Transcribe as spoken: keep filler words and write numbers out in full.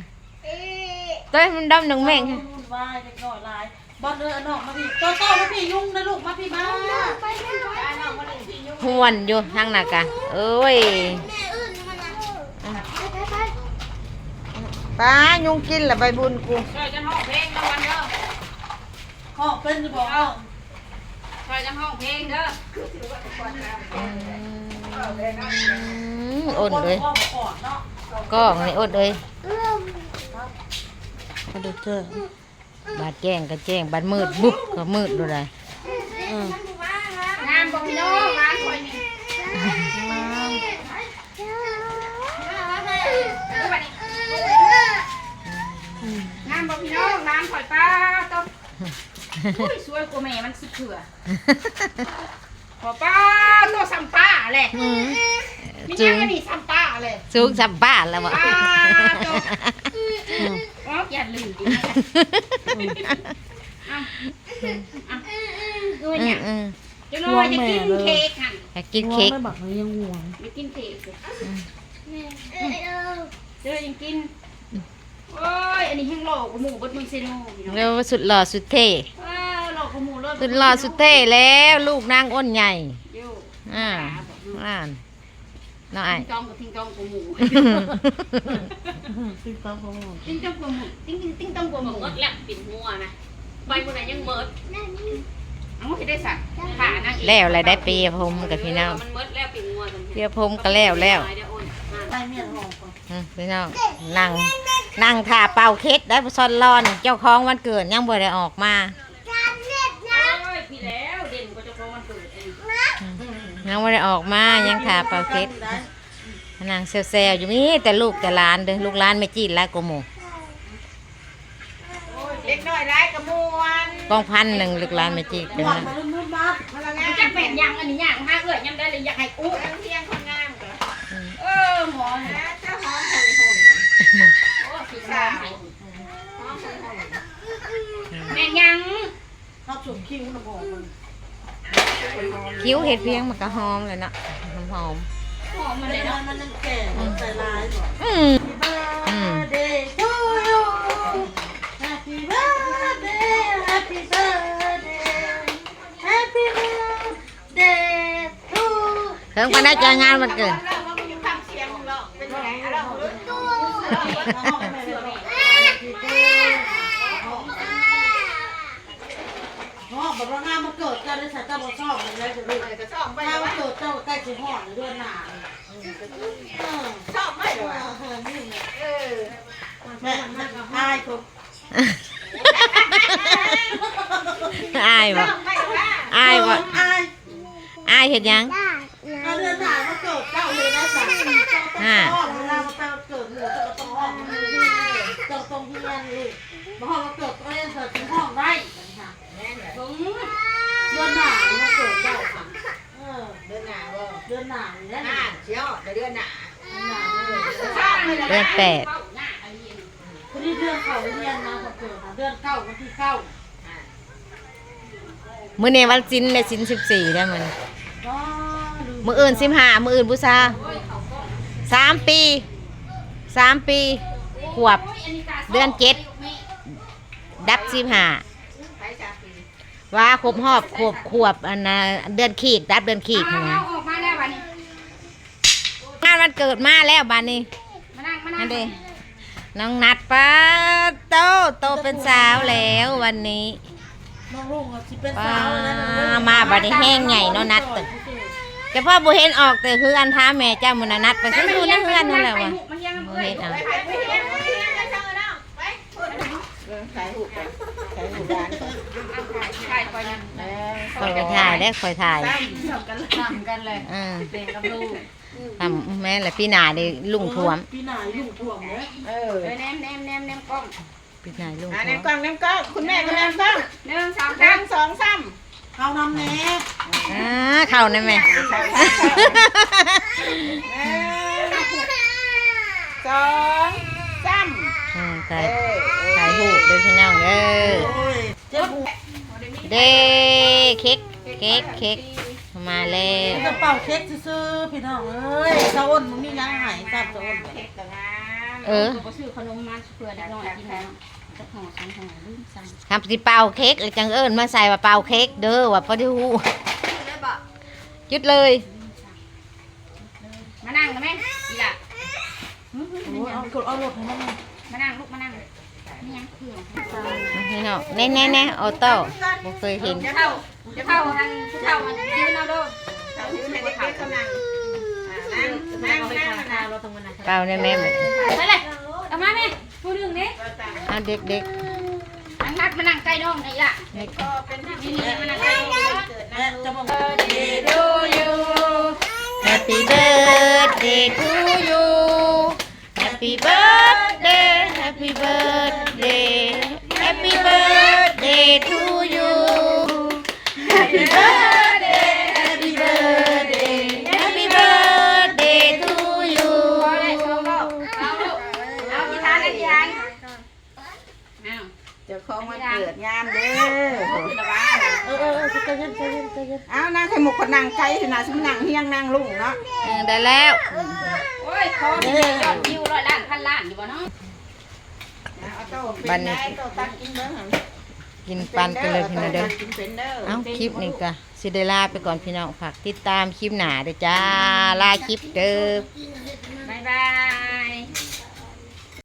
ะ เอ๊ะ ตัวมันดำหนึ่งแม่งค่ะ วุ่นวายเด็กน้อยหลาย บอลเด้อ เอาน้องมาพี่ โตโต้มาพี่ ยุงนะลูก มาพี่ มา ไปนะ ไปนะ ไปนะ ไปนะ ไปนะ ห่วนอยู่ทางหน้ากะ เอ้ย แม่อื่นมันนะ ไปไปไป ป้า ยุงกินละใบบุญกู เดี๋ยวจะห้องเพลงนะวันเด้อ ห้องเป็นอยู่บ่ เออ คอยจะห้องเพลงเด้อ อืม อ่อนเลย กล้องนี่อ่อนเลย มาดูเธอ บาดแจ้งก็แจ้ง บาดมืดบุบก็มืดดูเลย อืม งามบ่พี่น้อง ร้านคอยนี่ งามบ่พี่น้อง ร้านคอย ป้าโต อุ้ย สวยกว่าแม่มันสิเผื่อ ขอ ป้าโต ซ้ำป้าแหละ อืม มียังอันนี้ ซ้ำป้าแหละ สูงซ้ำป้าแล้วบ่ ป้าโต อืม อ๋อ อย่าลืมดิ อ่ะ อ่ะ อืม อืม จังน้อยจะกินเค้กหั่น อยากกินเค้ก ง่วงไม่บักเลย ยังง่วง ไปกินเค้ก อืม เจอยังกิน โอ้ย อันนี้แฮงหล่อกว่าหมู่เบิดเมืองเซโนพี่น้อง เรียกว่าสุดหล่อสุดเท่ เออ หล่อกว่าหมู่เลย สุดหล่อสุดเท่แล้ว ลูกนางอ้นใหญ่ อยู่ อ่า อ่าน น้องอ้าย ติงตองกับติงตองกว่าหมู่ ติ๊กต๊อกของหมอ ติงตองกว่าหมู่ ติง ติงตองกว่าหมู่ หมดแล้วปิ่นงัวนะ ไปมื้อไหนยังเมิด เอาให้ได้สัตว์ ผ่านางเอก แล้วอะไรได้เปรียบผมกับพี่น้อง เออ มันเมิดแล้วปิ่นงัว เสียผมก็แล้วแล้ว ไปเมียนหอมก่อน อืมพี่น้อง นั่ง นั่งถ่าเป่าเค้กได้ บ่ซอนลอน เจ้าของวันเกิดยังบ่ได้ออกมา โอ้ย พี่แล้ว เด่นกว่าเจ้าของวันเกิดเอง อืม ยังบ่ได้ออกมา ยังถ่าเป่าเค้ก นั่งแซวๆอยู่ มีแต่ลูกแต่หลานเด้อ ลูกหลานแม่จีนหลายกว่าหมู่ เด็กน้อยหลายกะม่วน กองพันหนึ่ง ลูกหลานแม่จีน ม่วนมารุ่นๆมา มาละงาน จักแม่นหยัง อันนี้หยัง หาเอื้อยยามใดเลยอยากให้อุ เที่ยงคนงามก่อน อืม เออ หมอนะ เจ้าหอมหอยหอย โอ้ สีสาว หอมหอยหอย แม่นหยัง เขาสุกคิ้วนะบอกมัน คิ้วเห็ดเพียงมันก็หอมเลยเนาะ หอมๆ หอมมันเลยเนาะ มันยังแก่ อืม ใส่ลายก่อน อืม Happy birthday to you. Happy birthday, happy birthday, happy birthday to you. เพิ่งพนักงานวันเกิด เนาะ บัดว่างานมันเกิดเจ้าได้ใส่เจ้าบ่ชอบเลยนะ เออ ก็ชอบไป งานมันเกิดเจ้าใกล้สิฮอดเดือนหน้า เออ ชอบไปเหรอวะ เออ นี่ เออ แม่ แม่อายผม อายบ่ ชอบไปเหรอวะ อายบ่ เออ อาย อายเฮ็ดหยัง เอาเดือนหน้ามาเกิดเจ้าเลยนะจ๊ะ อ่า เวลามาเกิดหมู่เจ้าก็ต้องออกมาเรียน เจ้าต้องเรียนลูก มาฮอดมาเกิดก็เรียนเสร็จถึงห้องได้ เดือนหน้ามาเกิดเจ้าค่ะ เออ เดือนหน้าบ่ เดือนหน้านี่แหละ อ่า เดี๋ยวเดือนหน้า เดือนหน้านี่แหละ เดือนแปด พอดีเดือนเขาเรียนนะ พอเกิดมาเดือนเก้า วันที่เก้า มื้อนี้วันศีลได้ศีลสิบสี่แล้วมื้อนี้ อ๋อ มื้ออื่นสิบห้า มื้ออื่นบูชา สามปี สามปี ขวบ เดือนเจ็ด ดับสิบห้า ว่าครบรอบ ขวบ ขวบ อันน่ะ เดือนขีด ดับเดือนขีดหั้นนะ เอาออกมาแล้วบัดนี้ งานวันเกิดมาแล้วบัดนี้ มานั่ง มานั่ง นั่นเด้ น้องนัด ป๊าดโต โตเป็นสาวแล้ววันนี้ น้องลุงอะสิเป็นสาวแล้วนะ ป๊าด มาบัดนี้แฮงใหญ่เนาะนัด แต่พ่อบ่เห็นออกแต่เฮือน ถามแม่เจ้า มื้อนั้นนัดไปซื้ออยู่ในเฮือนนั่นแหละวะ บ่เห็นออก เออ ถ่ายรูปก่อน ถ่ายรูปร้านก่อน ถ่ายก่อนนะ เออ ข้อยก็ถ่ายได้ ข้อยถ่าย ซ้ำกันเลย ซ้ำกันเลย เออ เด็กกับลูก ทำแม่นแหละ ปีหน้าได้ลุ่งท่วม ปีหน้าลุ่งท่วมเลย เออ เออ แนม แนม แนม แนมกล้อง ปีหน้าลุ่ง อ่า ท่วม แนมกล้อง แนมกล้อง คุณแม่ก็แนมกล้อง หนึ่ง สอง สาม หนึ่ง สอง สาม เข้านำแน่ อ่า เข้าแน่แม่ หนึ่ง สอง สาม อืม ถ่าย เออ ถ่ายรูปเด้อพี่น้องเด้อ โอ้ย เจ็บหัว เด้ เค้ก เค้ก เค้ก มาแล้ว จะเป่าเค้กซื่อๆ พี่น้องเอ้ย สะอ้นมันมียังไงครับ สะอ้น เออ ก็บ่ซื้อขนมมาเผื่อเด็กน้อยกินแล้ว จักห่อสองห่อ ลืมสั่ง ครับ สิเป่าเค้ก แล้วจังเอิ้นมาใส่ว่าเป่าเค้กเด้อ ว่าพอได้ฮู้ จุดเลย มานั่งนะแม่ อีหล่ะ โอ้ย เอา เอารถให้มัน มานั่งลูก มานั่ง นี่ยังเผื่อ นี่เนาะ แน่ๆๆ ออโต้ บ่เคยเห็น เดี๋ยวเฒ่า เดี๋ยวเฒ่า อันผู้เฒ่ามันยืนเอาเด้อ เฒ่ายืนให้เด็กๆเขานั่ง อ่า นั่ง นั่ง นั่ง นั่ง เป่าแน่แม่ ไปเลย เอามาแม่ ผู้หนึ่งนี่ อ่ะ เด็กๆ นั่งนัดมานั่งใกล้น้องหน่อยล่ะ นี่ นี่ นี่ มานั่งใกล้น้อง แม่จะบอก Birthday to you. Happy birthday to you. Happy birthday, happy birthday, happy birthday to you. Happy birthday, happy birthday, happy birthday to you. พอแล้ว สองรอบ เอาลูก เอา อธิษฐาน อธิษฐาน อ้าว เจ้าของวันเกิดงามเด้อ เออ เออ เออ ใจเย็น ใจเย็น ใจเย็น เอา นางไข่มุกก็นั่งไกลสินะ สิมานั่งเฮียงนางลุงเนาะ เออ ได้แล้ว โอ้ย ขอให้ยอดวิวร้อยล้านพันล้านอยู่บ่เนาะ เอาโต๊ะเป็น บัดนี้ ได้โต๊ะตักกินเบิ่งหั่น กินปันกันเลยพี่น้องเด้อ กินเป็นเด้อ เอ้า คลิปนี้ก็สิได้ลาไปก่อนพี่น้อง ฝากติดตามคลิปหน้าเด้อจ้า ลาคลิปเด้อ